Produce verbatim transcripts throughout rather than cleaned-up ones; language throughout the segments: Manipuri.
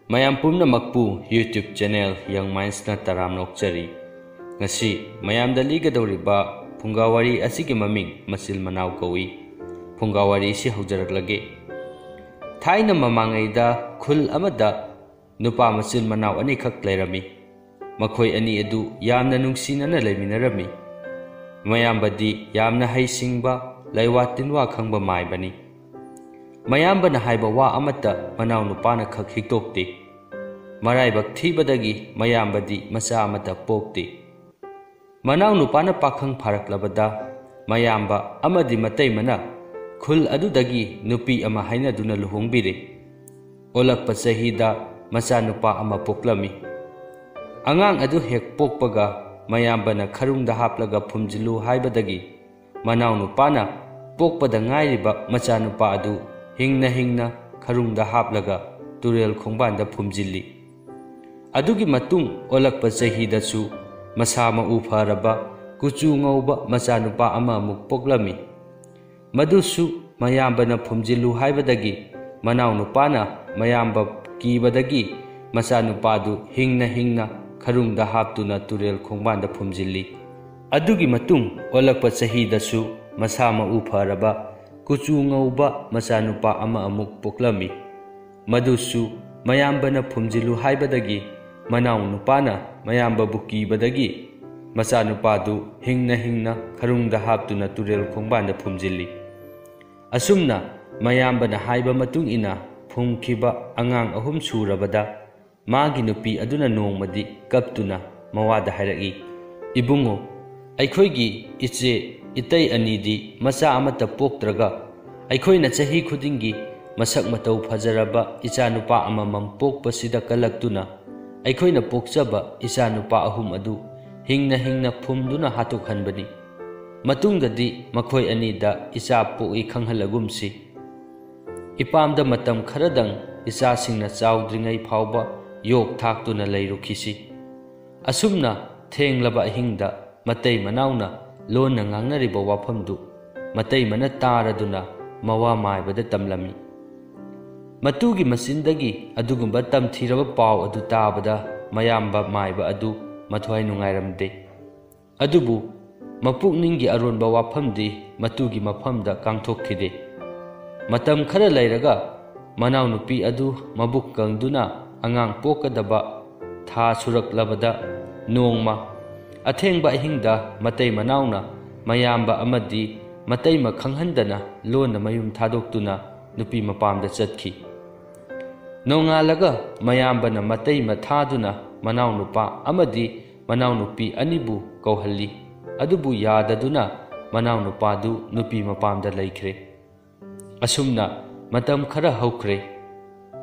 ꯃꯌꯥꯝ ꯄꯨꯝꯅꯃꯛꯄꯨ YouTube channel Young Mindsꯅ ꯇꯔꯥꯝꯅ ꯑꯣꯛꯆꯔꯤ꯫ ꯉꯁꯤ ꯃꯌꯥꯝꯗ ꯂꯤꯒꯗꯧꯔꯤꯕ ꯐꯨꯡꯒꯥ ꯋꯥꯔꯤ ꯑꯁꯤꯒꯤ ꯃꯃꯤꯡ ꯃꯆꯤꯜ ꯃꯅꯥꯎ ꯀꯧꯏ꯫ ꯐꯨꯡꯒꯥ ꯋꯥꯔꯤ ꯑꯁꯤ ꯍꯧꯖꯔꯛꯂꯒꯦ꯫ ꯊꯥꯏꯅ ꯃꯃꯥꯡꯉꯩꯗ ꯈꯨꯜ ꯑꯃꯗ ꯅꯨꯄꯥ ꯃꯆꯤꯜ ꯃꯅꯥꯎ ꯑꯅꯤꯈꯛ ꯂꯩꯔꯝꯃꯤ꯫ ꯃꯈꯣꯏ ꯑꯅꯤ ꯑꯗꯨ ꯌꯥꯝꯅ ꯅꯨꯡꯁꯤꯅꯅ ꯂꯩꯃꯤꯟꯅꯔꯝꯃꯤ꯫ ꯃꯌꯥꯝꯕꯗꯤ ꯌꯥꯝꯅ ꯍꯩꯁꯤꯡꯕ, ꯂꯩꯋꯥ ꯇꯤꯟꯋꯥ ꯈꯪꯕ ꯃꯥꯏꯕꯅꯤ꯫ ꯃꯌꯥꯝꯕꯅ ꯍꯥꯏꯕ ꯋꯥ ꯑꯃꯠꯇ ꯃꯅꯥꯎꯅꯨꯄꯥꯅ ꯈꯛ ꯍꯤꯛꯇꯣꯛꯇꯦ꯫ ꯃꯔꯥꯏꯕꯛ ꯊꯤꯕꯗꯒꯤ ꯃꯌꯥꯝꯕꯗꯤ ꯃꯆꯥ ꯑꯃꯠꯇ ꯄꯣꯛꯇꯦ꯫ ꯃꯅꯥꯎꯅꯨꯄꯥꯅ ꯄꯥꯈꯪ ꯐꯥꯔꯛꯂꯕꯗ ꯃꯌꯥꯝꯕ ꯑꯃꯗꯤ ꯃꯇꯩꯃꯅ ꯈꯨꯜ ꯑꯗꯨꯗꯒꯤ ꯅꯨꯄꯤ ꯑꯃ ꯍꯥꯏꯅꯗꯨꯅ ꯂꯨꯍꯣꯡꯕꯤꯔꯦ꯫ ꯑꯣꯜꯂꯛꯄ ꯆꯍꯤꯗ ꯃꯆꯥꯅꯨꯄꯥ ꯑꯃ ꯄꯣꯛꯂꯝꯃꯤ꯫ ꯑꯉꯥꯡ ꯑꯗꯨ ꯍꯦꯛ ꯄꯣꯛꯄꯒ ꯃꯌꯥꯝꯕꯅ ꯈꯔꯨꯡꯗ ꯍꯥꯞꯂꯒ ꯐꯨꯝꯖꯤꯜꯂꯨ ꯍꯥꯏꯕꯗꯒꯤ ꯃꯅꯥꯎꯅꯨꯄꯥꯅ ꯄꯣꯛꯄꯗ ꯉꯥꯏꯔꯤꯕ ꯃꯆꯥꯅꯨꯄꯥ ꯑꯗꯨ ꯍꯤꯡꯅ ꯍꯤꯡꯅ ꯈꯔꯨꯡꯗ ꯍꯥꯞꯂꯒ ꯇꯨꯔꯦꯜ ꯈꯣꯡꯕꯥꯟꯗ ꯐꯨꯝꯖꯤꯜꯂꯤ꯫ ꯑꯗꯨꯒꯤ ꯃꯇꯨꯡ ꯑꯣꯜꯂꯛꯄ ꯆꯍꯤꯗꯁꯨ ꯃꯁꯥ ꯃꯎ ꯐꯔꯕ, ꯀꯨꯆꯨ ꯉꯧꯕ ꯃꯆꯥꯅꯨꯄꯥ ꯑꯃꯃꯨꯛ ꯄꯣꯛꯂꯝꯃꯤ꯫ ꯃꯗꯨꯁꯨ ꯃꯌꯥꯝꯕꯅ ꯐꯨꯝꯖꯤꯜꯂꯨ ꯍꯥꯏꯕꯗꯒꯤ ꯃꯅꯥꯎꯅꯨꯄꯥꯅ ꯃꯌꯥꯝꯕ ꯀꯤꯕꯗꯒꯤ ꯃꯆꯥꯅꯨꯄꯥꯗꯨ ꯍꯤꯡꯅ ꯍꯤꯡꯅ ꯈꯔꯨꯡꯗ ꯍꯥꯞꯇꯨꯅ ꯇꯨꯔꯦꯜ ꯈꯣꯡꯕꯥꯟꯗ ꯐꯨꯝꯖꯤꯜꯂꯤ꯫ ꯑꯗꯨꯒꯤ ꯃꯇꯨꯡ ꯑꯣꯜꯂꯛꯄ ꯆꯍꯤꯗꯁꯨ ꯃꯁꯥ ꯃꯎ ꯐꯔꯕ, ꯀꯨꯆꯨ ꯉꯧꯕ ꯃꯆꯥꯅꯨꯄꯥ ꯑꯃ ꯑꯃꯨꯛ ꯄꯣꯛꯂꯝꯃꯤ꯫ ꯃꯗꯨꯁꯨ ꯃꯌꯥꯝꯕꯅ ꯐꯨꯝꯖꯤꯜꯂꯨ ꯍꯥꯏꯕꯗꯒꯤ ꯃꯅꯥꯎ ꯅꯨꯄꯥꯅ ꯃꯌꯥꯝꯕꯕꯨ ꯀꯤꯕꯗꯒꯤ ꯃꯆꯥꯅꯨꯄꯥꯗꯨ ꯍꯤꯡꯅ ꯍꯤꯡꯅ ꯈꯔꯨꯡꯗ ꯍꯥꯞꯇꯨꯅ ꯇꯨꯔꯦꯜ ꯈꯣꯡꯕꯥꯟꯗ ꯐꯨꯝꯖꯤꯜꯂꯤ꯫ ꯑꯁꯨꯝꯅ ꯃꯌꯥꯝꯕꯅ ꯍꯥꯏꯕ ꯃꯇꯨꯡ ꯏꯟꯅ ꯐꯨꯝꯈꯤꯕ ꯑꯉꯥꯡ ꯑꯍꯨꯝ ꯁꯨꯔꯕꯗ ꯃꯥꯒꯤ ꯅꯨꯄꯤ ꯑꯗꯨꯅ ꯅꯣꯡꯃꯗꯤ ꯀꯞꯇꯨꯅ ꯃꯋꯥꯗ ꯍꯥꯏꯔꯛꯏ, "ꯏꯕꯨꯡꯉꯣ, ꯑꯩꯈꯣꯏꯒꯤ ꯏꯆꯦ ꯏꯇꯩ ꯑꯅꯤꯗꯤ ꯃꯆꯥ ꯑꯃꯠꯇ ꯄꯣꯛꯇ꯭ꯔꯒ ꯑꯩꯈꯣꯏꯅ ꯆꯍꯤ ꯈꯨꯗꯤꯡꯒꯤ ꯃꯁꯛ ꯃꯇꯧ ꯐꯖꯔꯕ ꯏꯆꯥ ꯅꯨꯄꯥ ꯑꯃꯃꯝ ꯄꯣꯛꯄꯁꯤꯗ ꯀꯜꯂꯛꯇꯨꯅ ꯑꯩꯈꯣꯏꯅ ꯄꯣꯛꯆꯕ ꯏꯆꯥ ꯅꯨꯄꯥ ꯑꯍꯨꯝ ꯑꯗꯨ ꯍꯤꯡꯅ ꯍꯤꯡꯅ ꯐꯨꯝꯗꯨꯅ ꯍꯥꯠꯇꯣꯛꯍꯟꯕꯅꯤ꯫ ꯃꯇꯨꯡꯗꯗꯤ ꯃꯈꯣꯏ ꯑꯅꯤꯗ ꯏꯆꯥ ꯄꯣꯛꯏ ꯈꯪꯍꯜꯂꯒꯨꯝꯁꯤ꯫ ꯏꯄꯥꯝꯗ ꯃꯇꯝ ꯈꯔꯗꯪ ꯏꯆꯥꯁꯤꯡꯅ ꯆꯥꯎꯗ꯭ꯔꯤꯉꯩ ꯐꯥꯎꯕ ꯌꯣꯛ ꯊꯥꯛꯇꯨꯅ ꯂꯩꯔꯨꯈꯤꯁꯤ꯫" ꯑꯁꯨꯝꯅ ꯊꯦꯡꯂꯕ ꯑꯍꯤꯡꯗ ꯃꯇꯩ ꯃꯅꯥꯎꯅ ꯂꯣꯟꯅ ꯉꯥꯡꯅꯔꯤꯕ ꯋꯥꯐꯝꯗꯨ ꯃꯇꯩꯃꯅ ꯇꯥꯔꯗꯨꯅ ꯃꯋꯥ ꯃꯥꯏꯕꯗ ꯇꯝꯂꯝꯃꯤ꯫ ꯃꯇꯨꯒꯤ ꯃꯆꯤꯟꯗꯒꯤ ꯑꯗꯨꯒꯨꯝꯕ ꯇꯝꯊꯤꯔꯕ ꯄꯥꯎ ꯑꯗꯨ ꯇꯥꯕꯗ ꯃꯌꯥꯝꯕ ꯃꯥꯏꯕ ꯑꯗꯨ ꯃꯊ꯭ꯋꯥꯏ ꯅꯨꯡꯉꯥꯏꯔꯝꯗꯦ꯫ ꯑꯗꯨꯕꯨ ꯃꯄꯨꯛꯅꯤꯡꯒꯤ ꯑꯔꯣꯟꯕ ꯋꯥꯐꯝꯗꯤ ꯃꯇꯨꯒꯤ ꯃꯐꯝꯗ ꯀꯥꯡꯊꯣꯛꯈꯤꯗꯦ꯫ ꯃꯇꯝ ꯈꯔ ꯂꯩꯔꯒ ꯃꯅꯥꯎꯅꯨꯄꯤ ꯑꯗꯨ ꯃꯕꯨꯛ ꯀꯪꯗꯨꯅ ꯑꯉꯥꯡ ꯄꯣꯛꯀꯗꯕ ꯊꯥ ꯁꯨꯔꯛꯂꯕꯗ ꯅꯣꯡꯃ ꯑꯊꯦꯡꯕ ꯑꯍꯤꯡꯗ ꯃꯇꯩ ꯃꯅꯥꯎꯅ ꯃꯌꯥꯝꯕ ꯑꯃꯗꯤ ꯃꯇꯩꯃ ꯈꯪꯍꯟꯗꯅ ꯂꯣꯟꯅ ꯃꯌꯨꯝ ꯊꯥꯗꯣꯛꯇꯨꯅ ꯅꯨꯄꯤ ꯃꯄꯥꯝꯗ ꯆꯠꯈꯤ꯫ ꯅꯣꯡꯉꯥꯜꯂꯒ ꯃꯌꯥꯝꯕꯅ ꯃꯇꯩꯃ ꯊꯥꯗꯨꯅ ꯃꯅꯥꯎꯅꯨꯄꯥ ꯑꯃꯗꯤ ꯃꯅꯥꯎꯅꯨꯄꯤ ꯑꯅꯤꯕꯨ ꯀꯧꯍꯜꯂꯤ꯫ ꯑꯗꯨꯕꯨ ꯌꯥꯗꯗꯨꯅ ꯃꯅꯥꯎꯅꯨꯄꯥꯗꯨ ꯅꯨꯄꯤ ꯃꯄꯥꯝꯗ ꯂꯩꯈ꯭ꯔꯦ꯫ ꯑꯁꯨꯝꯅ ꯃꯇꯝ ꯈꯔ ꯍꯧꯈ꯭ꯔꯦ꯫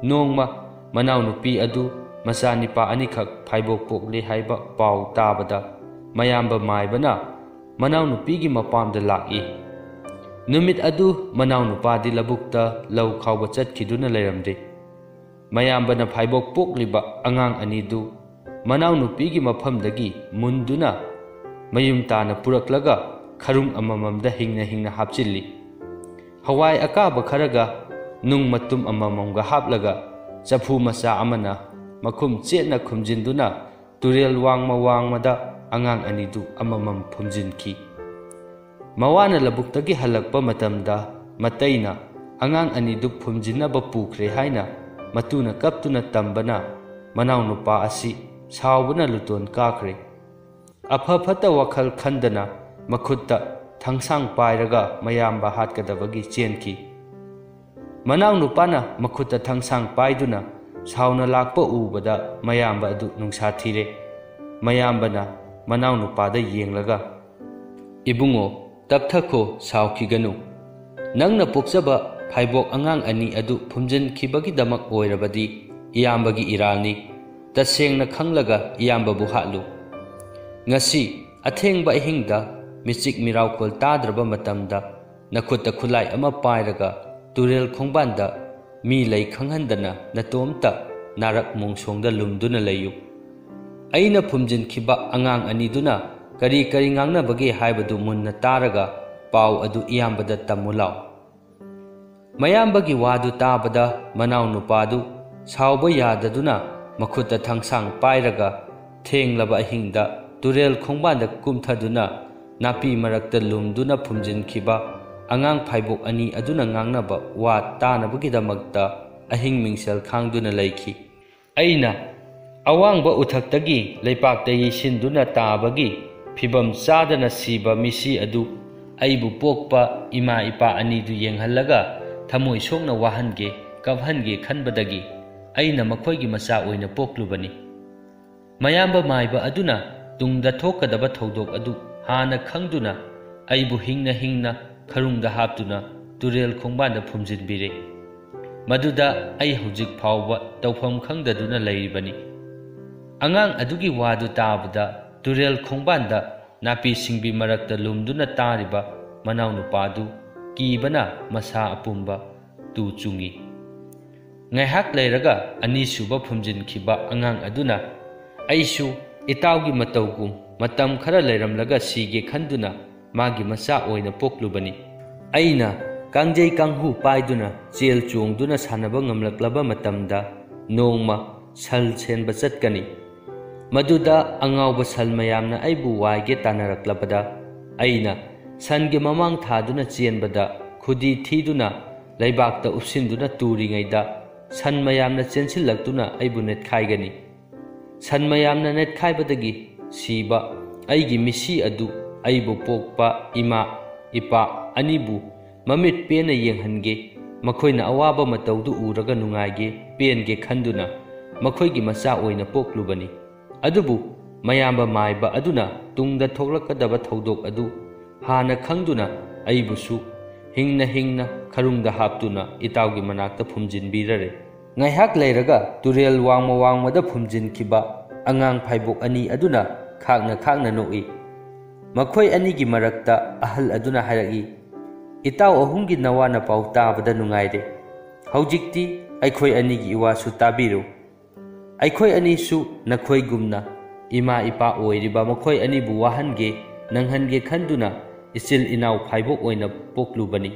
ꯅꯣꯡꯃ ꯃꯅꯥꯎꯅꯨꯄꯤ ꯑꯗꯨ ꯃꯆꯥꯅꯤꯄꯥ ꯑꯅꯤꯈꯛ ꯐꯥꯏꯕꯣꯛ ꯄꯣꯛꯂꯦ ꯍꯥꯏꯕ ꯄꯥꯎ ꯇꯥꯕꯗ ꯃꯌꯥꯝꯕ ꯃꯥꯏꯕꯅ ꯃꯅꯥꯎꯅꯨꯄꯤꯒꯤ ꯃꯄꯥꯝꯗ ꯂꯥꯛꯏ꯫ ꯅꯨꯃꯤꯠ ꯑꯗꯨ ꯃꯅꯥꯎꯅꯨꯄꯥꯗꯤ ꯂꯧꯕꯨꯛꯇ ꯂꯧ ꯈꯥꯎꯕ ꯆꯠꯈꯤꯗꯨꯅ ꯂꯩꯔꯝꯗꯦ꯫ ꯃꯌꯥꯝꯕꯅ ꯐꯥꯏꯕꯣꯛ ꯄꯣꯛꯂꯤꯕ ꯑꯉꯥꯡ ꯑꯅꯤꯗꯨ ꯃꯅꯥꯎꯅꯨꯄꯤꯒꯤ ꯃꯐꯝꯗꯒꯤ ꯃꯨꯟꯗꯨꯅ ꯃꯌꯨꯝ ꯇꯥꯅ ꯄꯨꯔꯛꯂꯒ ꯈꯔꯨꯡ ꯑꯃꯃꯝꯗ ꯍꯤꯡꯅ ꯍꯤꯡꯅ ꯍꯥꯞꯆꯤꯜꯂꯤ꯫ ꯍꯋꯥꯏ ꯑꯀꯥꯕ ꯈꯔꯒ ꯅꯨꯡ ꯃꯇꯨꯝ ꯑꯃꯃꯝꯒ ꯍꯥꯞꯂꯒ ꯆꯐꯨ ꯃꯆꯥ ꯑꯃꯅ ꯃꯈꯨꯝ ꯆꯦꯠꯅ ꯈꯨꯝꯖꯤꯟꯗꯨꯅ ꯇꯨꯔꯦꯜ ꯋꯥꯡꯃ ꯋꯥꯡꯃꯗ ꯑꯉꯥꯡ ꯑꯅꯤꯗꯨ ꯑꯃꯃꯝ ꯐꯨꯝꯖꯤꯟꯈꯤ꯫ ꯃꯋꯥꯅ ꯂꯧꯕꯨꯛꯇꯒꯤ ꯍꯜꯂꯛꯄ ꯃꯇꯝꯗ ꯃꯇꯩꯅ ꯑꯉꯥꯡ ꯑꯅꯤꯗꯨ ꯐꯨꯝꯖꯤꯟꯅꯕ ꯄꯨꯈ꯭ꯔꯦ ꯍꯥꯏꯅ ꯃꯇꯨꯅ ꯀꯞꯇꯨꯅ ꯇꯝꯕꯅ ꯃꯅꯥꯎꯅꯨꯄꯥ ꯑꯁꯤ ꯁꯥꯎꯕꯅ ꯂꯨꯇꯣꯟ ꯀꯥꯈ꯭ꯔꯦ꯫ ꯑꯐ ꯐꯠꯇ ꯋꯥꯈꯜ ꯈꯟꯗꯅ ꯃꯈꯨꯠꯇ ꯊꯥꯡꯁꯥꯡ ꯄꯥꯏꯔꯒ ꯃꯌꯥꯝꯕ ꯍꯥꯠꯀꯗꯕꯒꯤ ꯆꯦꯟꯈꯤ꯫ ꯃꯅꯥꯎꯅꯨꯄꯥꯅ ꯃꯈꯨꯠꯇ ꯊꯥꯡꯁꯥꯡ ꯄꯥꯏꯗꯨꯅ ꯁꯥꯎꯅ ꯂꯥꯛꯄ ꯎꯕꯗ ꯃꯌꯥꯝꯕ ꯑꯗꯨ ꯅꯨꯡꯁꯥ ꯊꯤꯔꯦ꯫ ꯃꯌꯥꯝꯕꯅ ꯃꯅꯥꯎꯅꯨꯄꯥꯗ ꯌꯦꯡꯂꯒ, "ꯏꯕꯨꯡꯉꯣ, ꯇꯞꯊꯈꯣ, ꯁꯥꯎꯈꯤꯒꯅꯨ꯫ ꯅꯪꯅ ꯄꯣꯛꯆꯕ ꯐꯥꯏꯕꯣꯛ ꯑꯉꯥꯡ ꯑꯅꯤ ꯑꯗꯨ ꯐꯨꯝꯖꯤꯟꯈꯤꯕꯒꯤꯗꯃꯛ ꯑꯣꯏꯔꯕꯗꯤ ꯏꯌꯥꯝꯕꯒꯤ ꯏꯔꯥꯜꯅꯤ꯫ ꯇꯁꯦꯡꯅ ꯈꯪꯂꯒ ꯏꯌꯥꯝꯕꯕꯨ ꯍꯥꯠꯂꯨ꯫ ꯉꯁꯤ ꯑꯊꯦꯡꯕ ꯑꯍꯤꯡꯗ ꯃꯤꯆꯤꯛ ꯃꯤꯔꯥꯎꯈꯣꯜ ꯇꯥꯗ꯭ꯔꯕ ꯃꯇꯝꯗ ꯅꯈꯨꯠꯇ ꯈꯨꯠꯂꯥꯏ ꯑꯃ ꯄꯥꯏꯔꯒ ꯇꯨꯔꯦꯜ ꯈꯣꯡꯕꯥꯟꯗ ꯃꯤ ꯂꯩ ꯈꯪꯍꯟꯗꯅ ꯅꯇꯣꯝꯇ ꯅꯥꯔꯛ ꯃꯣꯡꯁꯣꯡꯗ ꯂꯨꯝꯗꯨꯅ ꯂꯩꯌꯨ꯫ ꯑꯩꯅ ꯐꯨꯝꯖꯤꯟꯈꯤꯕ ꯑꯉꯥꯡ ꯑꯅꯤꯗꯨꯅ ꯀꯔꯤ ꯀꯔꯤ ꯉꯥꯡꯅꯕꯒꯦ ꯍꯥꯏꯕꯗꯨ ꯃꯨꯟꯅ ꯇꯥꯔꯒ ꯄꯥꯎ ꯑꯗꯨ ꯏꯌꯥꯝꯕꯗ ꯇꯝꯃꯨ ꯂꯥꯎ꯫" ꯃꯌꯥꯝꯕꯒꯤ ꯋꯥꯗꯨ ꯇꯥꯕꯗ ꯃꯅꯥꯎꯅꯨꯄꯥꯗꯨ ꯁꯥꯎꯕ ꯌꯥꯗꯗꯨꯅ ꯃꯈꯨꯠꯇ ꯊꯥꯡꯁꯥꯡ ꯄꯥꯏꯔꯒ ꯊꯦꯡꯂꯕ ꯑꯍꯤꯡꯗ ꯇꯨꯔꯦꯜ ꯈꯣꯡꯕꯥꯟꯗ ꯀꯨꯝꯊꯗꯨꯅ ꯅꯥꯄꯤ ꯃꯔꯛꯇ ꯂꯨꯝꯗꯨꯅ ꯐꯨꯝꯖꯤꯟꯈꯤꯕ ꯑꯉꯥꯡ ꯐꯥꯏꯕꯣꯛ ꯑꯅꯤ ꯑꯗꯨꯅ ꯉꯥꯡꯅꯕ ꯋꯥ ꯇꯥꯅꯕꯒꯤꯗꯃꯛꯇ ꯑꯍꯤꯡ ꯃꯤꯡꯁꯦꯜ ꯈꯥꯡꯗꯨꯅ ꯂꯩꯈꯤ꯫ ꯑꯩꯅ ꯑꯋꯥꯡꯕ ꯎꯊꯛꯇꯒꯤ ꯂꯩꯄꯥꯛꯇ ꯌꯩꯁꯤꯟꯗꯨꯅ ꯇꯥꯕꯒꯤ ꯐꯤꯚꯝ ꯆꯥꯗꯅ ꯁꯤꯕ ꯃꯤꯁꯤ ꯑꯗꯨ ꯑꯩꯕꯨ ꯄꯣꯛꯄ ꯏꯃꯥ ꯏꯄꯥ ꯑꯅꯤꯗꯨ ꯌꯦꯡꯍꯜꯂꯒ ꯊꯃꯣꯏ ꯁꯣꯛꯅ ꯋꯥꯍꯟꯒꯦ, ꯀꯞꯍꯟꯒꯦ ꯈꯟꯕꯗꯒꯤ ꯑꯩꯅ ꯃꯈꯣꯏꯒꯤ ꯃꯆꯥ ꯑꯣꯏꯅ ꯄꯣꯛꯂꯨꯕꯅꯤ꯫ ꯃꯌꯥꯝꯕ ꯃꯥꯏꯕ ꯑꯗꯨꯅ ꯇꯨꯡꯗ ꯊꯣꯛꯀꯗꯕ ꯊꯧꯗꯣꯛ ꯑꯗꯨ ꯍꯥꯟꯅ ꯈꯪꯗꯨꯅ ꯑꯩꯕꯨ ꯍꯤꯡꯅ ꯍꯤꯡꯅ ꯈꯔꯨꯡꯗ ꯍꯥꯞꯇꯨꯅ ꯇꯨꯔꯦꯜ ꯈꯣꯡꯕꯥꯟꯗ ꯐꯨꯝꯖꯤꯟꯕꯤꯔꯦ꯫ ꯃꯗꯨꯗ ꯑꯩ ꯍꯧꯖꯤꯛ ꯐꯥꯎꯕ ꯇꯧꯐꯝ ꯈꯪꯗꯗꯨꯅ ꯂꯩꯔꯤꯕꯅꯤ꯫ ꯑꯉꯥꯡ ꯑꯗꯨꯒꯤ ꯋꯥꯗꯨ ꯇꯥꯕꯗ ꯇꯨꯔꯦꯜ ꯈꯣꯡꯕꯥꯟꯗ ꯅꯥꯄꯤ ꯁꯤꯡꯕꯤ ꯃꯔꯛꯇ ꯂꯨꯝꯗꯨꯅ ꯇꯥꯔꯤꯕ ꯃꯅꯥꯎꯅꯨꯄꯥꯗꯨ ꯀꯤꯕꯅ ꯃꯁꯥ ꯑꯄꯨꯝꯕ ꯇꯨ ꯆꯨꯡꯏ꯫ ꯉꯥꯏꯍꯥꯛ ꯂꯩꯔꯒ ꯑꯅꯤꯁꯨꯕ ꯐꯨꯝꯖꯤꯟꯈꯤꯕ ꯑꯉꯥꯡ ꯑꯗꯨꯅ, "ꯑꯩꯁꯨ ꯏꯇꯥꯎꯒꯤ ꯃꯇꯧꯒꯨꯝ ꯃꯇꯝ ꯈꯔ ꯂꯩꯔꯝꯂꯒ ꯁꯤꯒꯦ ꯈꯟꯗꯨꯅ ꯃꯥꯒꯤ ꯃꯆꯥ ꯑꯣꯏꯅ ꯄꯣꯛꯂꯨꯕꯅꯤ꯫ ꯑꯩꯅ ꯀꯥꯡꯖꯩ ꯀꯥꯡꯍꯨ ꯄꯥꯏꯗꯨꯅ ꯆꯦꯜ ꯆꯣꯡꯗꯨꯅ ꯁꯥꯟꯅꯕ ꯉꯝꯂꯛꯂꯕ ꯃꯇꯝꯗ ꯅꯣꯡꯃ ꯁꯜ ꯁꯦꯟꯕ ꯆꯠꯀꯅꯤ꯫ ꯃꯗꯨꯗ ꯑꯉꯥꯎꯕ ꯁꯟ ꯃꯌꯥꯝꯅ ꯑꯩꯕꯨ ꯋꯥꯏꯒꯦ ꯇꯥꯟꯅꯔꯛꯂꯕꯗ ꯑꯩꯅ ꯁꯟꯒꯤ ꯃꯃꯥꯡ ꯊꯥꯗꯨꯅ ꯆꯦꯟꯕꯗ ꯈꯨꯗꯤ ꯊꯤꯗꯨꯅ ꯂꯩꯕꯥꯛꯇ ꯎꯞꯁꯤꯟꯗꯨꯅ ꯇꯨꯔꯤꯉꯩꯗ ꯁꯟ ꯃꯌꯥꯝꯅ ꯆꯦꯟꯁꯤꯜꯂꯛꯇꯨꯅ ꯑꯩꯕꯨ ꯅꯦꯠꯈꯥꯏꯒꯅꯤ꯫ ꯁꯟ ꯃꯌꯥꯝꯅ ꯅꯦꯠꯈꯥꯏꯕꯗꯒꯤ ꯁꯤꯕ ꯑꯩꯒꯤ ꯃꯤꯁꯤ ꯑꯗꯨ ꯑꯩꯕꯨ ꯄꯣꯛꯄ ꯏꯃꯥ, ꯏꯄꯥ ꯑꯅꯤꯕꯨ ꯃꯃꯤꯠ ꯄꯦꯟꯅ ꯌꯦꯡꯍꯟꯒꯦ, ꯃꯈꯣꯏꯅ ꯑꯋꯥꯕ ꯃꯇꯧꯗꯨ ꯎꯔꯒ ꯅꯨꯡꯉꯥꯏꯒꯦ, ꯄꯦꯟꯒꯦ ꯈꯟꯗꯨꯅ ꯃꯈꯣꯏꯒꯤ ꯃꯆꯥ ꯑꯣꯏꯅ ꯄꯣꯛꯂꯨꯕꯅꯤ꯫ ꯑꯗꯨꯕꯨ ꯃꯌꯥꯝꯕ ꯃꯥꯏꯕ ꯑꯗꯨꯅ ꯇꯨꯡꯗ ꯊꯣꯛꯂꯛꯀꯗꯕ ꯊꯧꯗꯣꯛ ꯑꯗꯨ ꯍꯥꯟꯅ ꯈꯪꯗꯨꯅ ꯑꯩꯕꯨꯁꯨ ꯍꯤꯡꯅ ꯍꯤꯡꯅ ꯈꯔꯨꯡꯗ ꯍꯥꯞꯇꯨꯅ ꯏꯇꯥꯎꯒꯤ ꯃꯅꯥꯛꯇ ꯐꯨꯝꯖꯤꯟꯕꯤꯔꯔꯦ꯫" ꯉꯥꯏꯍꯥꯛ ꯂꯩꯔꯒ ꯇꯨꯔꯦꯜ ꯋꯥꯡꯃ ꯋꯥꯡꯃꯗ ꯐꯨꯝꯖꯤꯟꯈꯤꯕ ꯑꯉꯥꯡ ꯐꯥꯏꯕꯣꯛ ꯑꯅꯤ ꯑꯗꯨꯅ ꯈꯥꯛꯅ ꯈꯥꯛꯅ ꯅꯣꯛꯏ꯫ ꯃꯈꯣꯏ ꯑꯅꯤꯒꯤ ꯃꯔꯛꯇ ꯑꯍꯜ ꯑꯗꯨꯅ ꯍꯥꯏꯔꯛꯏ, "ꯏꯇꯥꯎ ꯑꯍꯨꯝꯒꯤ ꯅꯋꯥ ꯅꯄꯥꯎ ꯇꯥꯕꯗ ꯅꯨꯡꯉꯥꯏꯔꯦ꯫ ꯍꯧꯖꯤꯛꯇꯤ ꯑꯩꯈꯣꯏ ꯑꯅꯤꯒꯤ ꯏꯋꯥꯁꯨ ꯇꯥꯕꯤꯔꯨ꯫ ꯑꯩꯈꯣꯏ ꯑꯅꯤꯁꯨ ꯅꯈꯣꯏꯒꯨꯝꯅ ꯏꯃꯥ ꯏꯄꯥ ꯑꯣꯏꯔꯤꯕ ꯃꯈꯣꯏ ꯑꯅꯤꯕꯨ ꯋꯥꯍꯟꯒꯦ, ꯅꯪꯍꯟꯒꯦ ꯈꯟꯗꯨꯅ ꯏꯆꯤꯜ ꯏꯅꯥꯎ ꯐꯥꯏꯕꯣꯛ ꯑꯣꯏꯅ ꯄꯣꯛꯂꯨꯕꯅꯤ꯫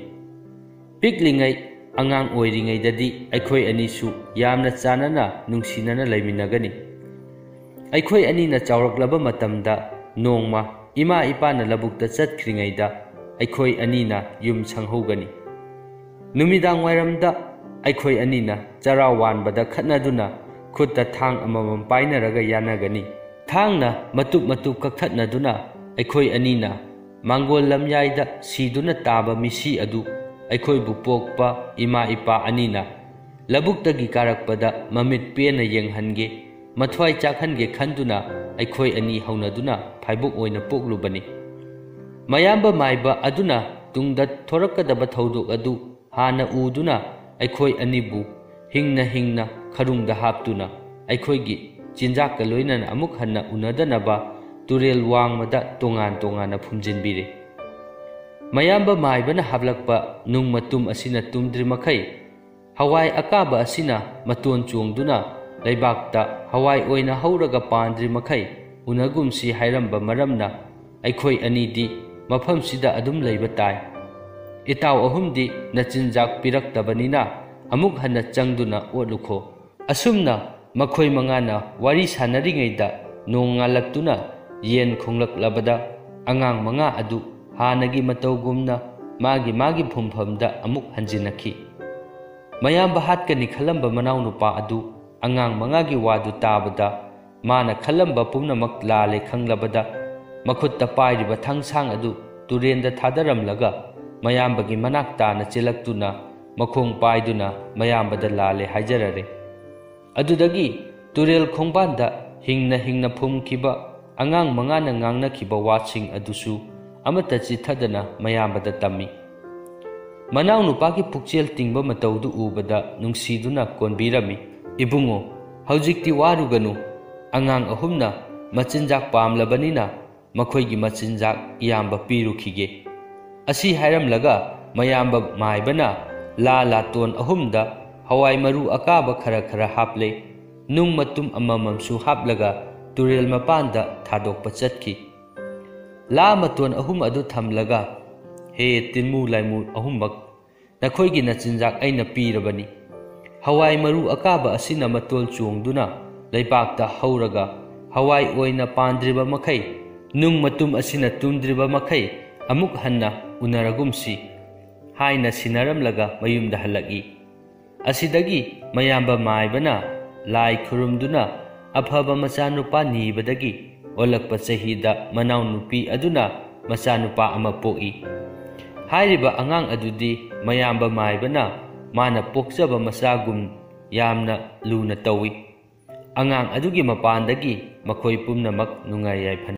ꯄꯤꯛꯂꯤꯉꯩ ꯑꯉꯥꯡ ꯑꯣꯏꯔꯤꯉꯩꯗꯗꯤ ꯑꯩꯈꯣꯏ ꯑꯅꯤꯁꯨ ꯌꯥꯝꯅ ꯆꯥꯟꯅꯅ ꯅꯨꯡꯁꯤꯅꯅ ꯂꯩꯃꯤꯟꯅꯒꯅꯤ꯫ ꯑꯩꯈꯣꯏ ꯑꯅꯤꯅ ꯆꯥꯎꯔꯛꯂꯕ ꯃꯇꯝꯗ ꯅꯣꯡꯃ ꯏꯃꯥ ꯏꯄꯥꯅ ꯂꯧꯕꯨꯛꯇ ꯆꯠꯈ꯭ꯔꯤꯉꯩꯗ ꯑꯩꯈꯣꯏ ꯑꯅꯤꯅ ꯌꯨꯝ ꯁꯪꯍꯧꯒꯅꯤ꯫ ꯅꯨꯃꯤꯗꯥꯡ ꯋꯥꯏꯔꯝꯗ ꯑꯩꯈꯣꯏ ꯑꯅꯤꯅ ꯆꯔꯥ ꯋꯥꯟꯕꯗ ꯈꯠꯅꯗꯨꯅ ꯈꯨꯠꯇ ꯊꯥꯡ ꯑꯃꯃꯝ ꯄꯥꯏꯅꯔꯒ ꯌꯥꯅꯒꯅꯤ꯫ ꯊꯥꯡꯅ ꯃꯇꯨꯞ ꯃꯇꯨꯞ ꯀꯛꯊꯠꯅꯗꯨꯅ ꯑꯩꯈꯣꯏ ꯑꯅꯤꯅ ꯃꯥꯡꯒꯣꯜ ꯂꯝꯌꯥꯏꯗ ꯁꯤꯗꯨꯅ ꯇꯥꯕ ꯃꯤꯁꯤ ꯑꯗꯨ ꯑꯩꯈꯣꯏꯕꯨ ꯄꯣꯛꯄ ꯏꯃꯥ ꯏꯄꯥ ꯑꯅꯤꯅ ꯂꯧꯕꯨꯛꯇꯒꯤ ꯀꯥꯔꯛꯄꯗ ꯃꯃꯤꯠ ꯄꯦꯟꯅ ꯌꯦꯡꯍꯟꯒꯦ, ꯃꯊ꯭ꯋꯥꯏ ꯆꯥꯛꯍꯟꯒꯦ ꯈꯟꯗꯨꯅ ꯑꯩꯈꯣꯏ ꯑꯅꯤ ꯍꯧꯅꯗꯨꯅ ꯐꯥꯏꯕꯣꯛ ꯑꯣꯏꯅ ꯄꯣꯛꯂꯨꯕꯅꯤ꯫ ꯃꯌꯥꯝꯕ ꯃꯥꯏꯕ ꯑꯗꯨꯅ ꯇꯨꯡꯗ ꯊꯣꯔꯛꯀꯗꯕ ꯊꯧꯗꯣꯛ ꯑꯗꯨ ꯍꯥꯟꯅ ꯎꯗꯨꯅ ꯑꯩꯈꯣꯏ ꯑꯅꯤꯕꯨ ꯍꯤꯡꯅ ꯍꯤꯡꯅ ꯈꯔꯨꯡꯗ ꯍꯥꯞꯇꯨꯅ ꯑꯩꯈꯣꯏꯒꯤ ꯆꯤꯟꯖꯥꯛꯀ ꯂꯣꯏꯅꯅ ꯑꯃꯨꯛ ꯍꯟꯅ ꯎꯅꯗꯅꯕ ꯇꯨꯔꯦꯜ ꯋꯥꯡꯃꯗ ꯇꯣꯉꯥꯟ ꯇꯣꯉꯥꯟꯅ ꯐꯨꯝꯖꯤꯟꯕꯤꯔꯦ꯫ ꯃꯌꯥꯝꯕ ꯃꯥꯏꯕꯅ ꯍꯥꯞꯂꯛꯄ ꯅꯨꯡ ꯃꯇꯨꯝ ꯑꯁꯤꯅ ꯇꯨꯝꯗ꯭ꯔꯤ ꯃꯈꯩ, ꯍꯋꯥꯏ ꯑꯀꯥꯕ ꯑꯁꯤꯅ ꯃꯇꯣꯟ ꯆꯣꯡꯗꯨꯅ ꯂꯩꯕꯥꯛꯇ ꯍꯋꯥꯏ ꯑꯣꯏꯅ ꯍꯧꯔꯒ ꯄꯥꯟꯗ꯭ꯔꯤ ꯃꯈꯩ ꯎꯅꯒꯨꯝꯁꯤ ꯍꯥꯏꯔꯝꯕ ꯃꯔꯝꯅ ꯑꯩꯈꯣꯏ ꯑꯅꯤꯗꯤ ꯃꯐꯝꯁꯤꯗ ꯑꯗꯨꯝ ꯂꯩꯕ ꯇꯥꯏ꯫ ꯏꯇꯥꯎ ꯑꯍꯨꯝꯗꯤ ꯅꯆꯤꯟꯖꯥꯛ ꯄꯤꯔꯛꯇꯕꯅꯤꯅ ꯑꯃꯨꯛ ꯍꯟꯅ ꯆꯪꯗꯨꯅ ꯑꯣꯠꯂꯨꯈꯣ꯫ ꯑꯁꯨꯝꯅ ꯃꯈꯣꯏ ꯃꯉꯥꯅ ꯋꯥꯔꯤ ꯁꯥꯟꯅꯔꯤꯉꯩꯗ ꯅꯣꯡꯉꯥꯜꯂꯛꯇꯨꯅ ꯌꯦꯟ ꯈꯣꯡꯂꯛꯂꯕꯗ ꯑꯉꯥꯡ ꯃꯉꯥ ꯑꯗꯨ ꯍꯥꯟꯅꯒꯤ ꯃꯇꯧꯒꯨꯝꯅ ꯃꯥꯒꯤ ꯃꯥꯒꯤ ꯐꯨꯝꯐꯝꯗ ꯑꯃꯨꯛ ꯍꯟꯖꯤꯟꯅꯈꯤ꯫ ꯃꯌꯥꯝꯕ ꯍꯥꯠꯀꯅꯤ ꯈꯜꯂꯝꯕ ꯃꯅꯥꯎꯅꯨꯄꯥ ꯑꯗꯨ ꯑꯉꯥꯡ ꯃꯉꯥꯒꯤ ꯋꯥꯗꯨ ꯇꯥꯕꯗ ꯃꯥꯅ ꯈꯜꯂꯝꯕ ꯄꯨꯝꯅꯃꯛ ꯂꯥꯜꯂꯦ ꯈꯪꯂꯕꯗ ꯃꯈꯨꯠꯇ ꯄꯥꯏꯔꯤꯕ ꯊꯥꯡꯁꯥꯡ ꯑꯗꯨ ꯇꯨꯔꯦꯟꯗ ꯊꯥꯗꯔꯝꯂꯒ ꯃꯌꯥꯝꯕꯒꯤ ꯃꯅꯥꯛ ꯇꯥꯅ ꯆꯦꯜꯂꯛꯇꯨꯅ ꯃꯈꯣꯡ ꯄꯥꯏꯗꯨꯅ ꯃꯌꯥꯝꯕꯗ ꯂꯥꯜꯂꯦ ꯍꯥꯏꯖꯔꯔꯦ꯫ ꯑꯗꯨꯗꯒꯤ ꯇꯨꯔꯦꯜ ꯈꯣꯡꯕꯥꯟꯗ ꯍꯤꯡꯅ ꯍꯤꯡꯅ ꯐꯨꯝꯈꯤꯕ ꯑꯉꯥꯡ ꯃꯉꯥꯅ ꯉꯥꯡꯅꯈꯤꯕ ꯋꯥꯁꯤꯡ ꯑꯗꯨꯁꯨ ꯑꯃꯠꯇ ꯆꯤꯠꯊꯗꯅ ꯃꯌꯥꯝꯕꯗ ꯇꯝꯃꯤ꯫ ꯃꯅꯥꯎꯅꯨꯄꯥꯒꯤ ꯄꯨꯛꯆꯦꯜ ꯇꯤꯡꯕ ꯃꯇꯧꯗꯨ ꯎꯕꯗ ꯅꯨꯡꯁꯤꯗꯨꯅ ꯀꯣꯟꯕꯤꯔꯝꯃꯤ꯫ "ꯏꯕꯨꯡꯉꯣ, ꯍꯧꯖꯤꯛꯇꯤ ꯋꯥꯔꯨꯒꯅꯨ꯫ ꯑꯉꯥꯡ ꯑꯍꯨꯝꯅ ꯃꯆꯤꯟꯖꯥꯛ ꯄꯥꯝꯂꯕꯅꯤꯅ ꯃꯈꯣꯏꯒꯤ ꯃꯆꯤꯟꯖꯥꯛ ꯏꯌꯥꯝꯕ ꯄꯤꯔꯨꯈꯤꯒꯦ"꯫ ꯑꯁꯤ ꯍꯥꯏꯔꯝꯂꯒ ꯃꯌꯥꯝꯕ ꯃꯥꯏꯕꯅ ꯂꯥ ꯂꯥꯇꯣꯟ ꯑꯍꯨꯝꯗ ꯍꯋꯥꯏ ꯃꯔꯨ ꯑꯀꯥꯕ ꯈꯔ ꯈꯔ ꯍꯥꯞꯂꯦ꯫ ꯅꯨꯡ ꯃꯇꯨꯝ ꯑꯃꯃꯝꯁꯨ ꯍꯥꯞꯂꯒ ꯇꯨꯔꯦꯜ ꯃꯄꯥꯟꯗ ꯊꯥꯗꯣꯛꯄ ꯆꯠꯈꯤ꯫ ꯂꯥ ꯃꯇꯣꯟ ꯑꯍꯨꯝ ꯑꯗꯨ ꯊꯝꯂꯒ, "ꯍꯦ ꯇꯤꯟꯃꯨ ꯂꯥꯏꯃꯨ ꯑꯍꯨꯝꯃꯛ, ꯅꯈꯣꯏꯒꯤ ꯅꯆꯤꯟꯖꯥꯛ ꯑꯩꯅ ꯄꯤꯔꯕꯅꯤ꯫ ꯍꯋꯥꯏ ꯃꯔꯨ ꯑꯀꯥꯕ ꯑꯁꯤꯅ ꯃꯇꯣꯜ ꯆꯣꯡꯗꯨꯅ ꯂꯩꯕꯥꯛꯇ ꯍꯧꯔꯒ ꯍꯋꯥꯏ ꯑꯣꯏꯅ ꯄꯥꯟꯗ꯭ꯔꯤꯕ ꯃꯈꯩ, ꯅꯨꯡ ꯃꯇꯨꯝ ꯑꯁꯤꯅ ꯇꯨꯝꯗ꯭ꯔꯤꯕ ꯃꯈꯩ ꯑꯃꯨꯛ ꯍꯟꯅ ꯎꯅꯔꯒꯨꯝꯁꯤ" ꯍꯥꯏꯅ ꯁꯤꯟꯅꯔꯝꯂꯒ ꯃꯌꯨꯝꯗ ꯍꯜꯂꯛꯏ꯫ ꯑꯁꯤꯗꯒꯤ ꯃꯌꯥꯝꯕ ꯃꯥꯏꯕꯅ ꯂꯥꯏ ꯈꯨꯔꯨꯝꯗꯨꯅ ꯑꯐꯕ ꯃꯆꯥꯅꯨꯄꯥ ꯅꯤꯕꯗꯒꯤ ꯑꯣꯜꯂꯛꯄ ꯆꯍꯤꯗ ꯃꯅꯥꯎꯅꯨꯄꯤ ꯑꯗꯨꯅ ꯃꯆꯥꯅꯨꯄꯥ ꯑꯃ ꯄꯣꯛꯏ꯫ ꯍꯥꯏꯔꯤꯕ ꯑꯉꯥꯡ ꯑꯗꯨꯗꯤ ꯃꯌꯥꯝꯕ ꯃꯥꯏꯕꯅ ꯃꯥꯅ ꯄꯣꯛꯆꯕ ꯃꯆꯥꯒꯨꯝ ꯌꯥꯝꯅ ꯂꯨꯅ ꯇꯧꯏ꯫ ꯑꯉꯥꯡ ꯑꯗꯨꯒꯤ ꯃꯄꯥꯟꯗꯒꯤ ꯃꯈꯣꯏ ꯄꯨꯝꯅꯃꯛ ꯅꯨꯡꯉꯥꯏ ꯌꯥꯏꯐꯅ